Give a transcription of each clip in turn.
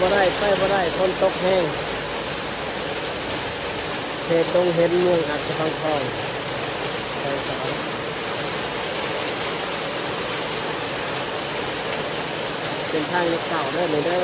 ບໍ່ໄດ້ ໄປບໍ່ໄດ້ ຝົນຕົກແຮງ ເຂດດົງເຫັນ ເມືອງອາດສະພັງທອງ ແຂວງສະຫວັນ. ເປັນທາງເລກເກົ້າເດີນີ້ເດີ.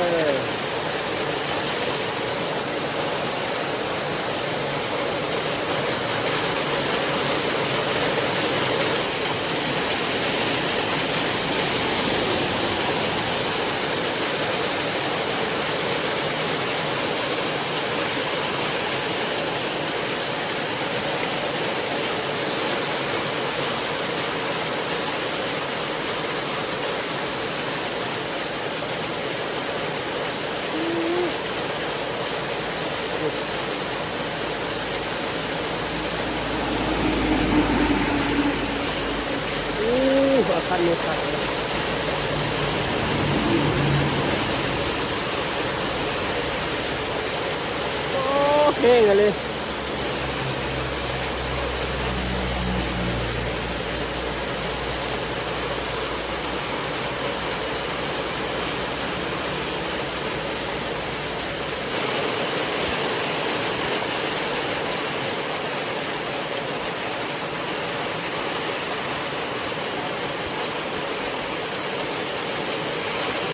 ໂອ້ ອາຄານນີ້ຄັກເລີຍ ໂອ້ ເທ່ງອີ່ຫຼີ.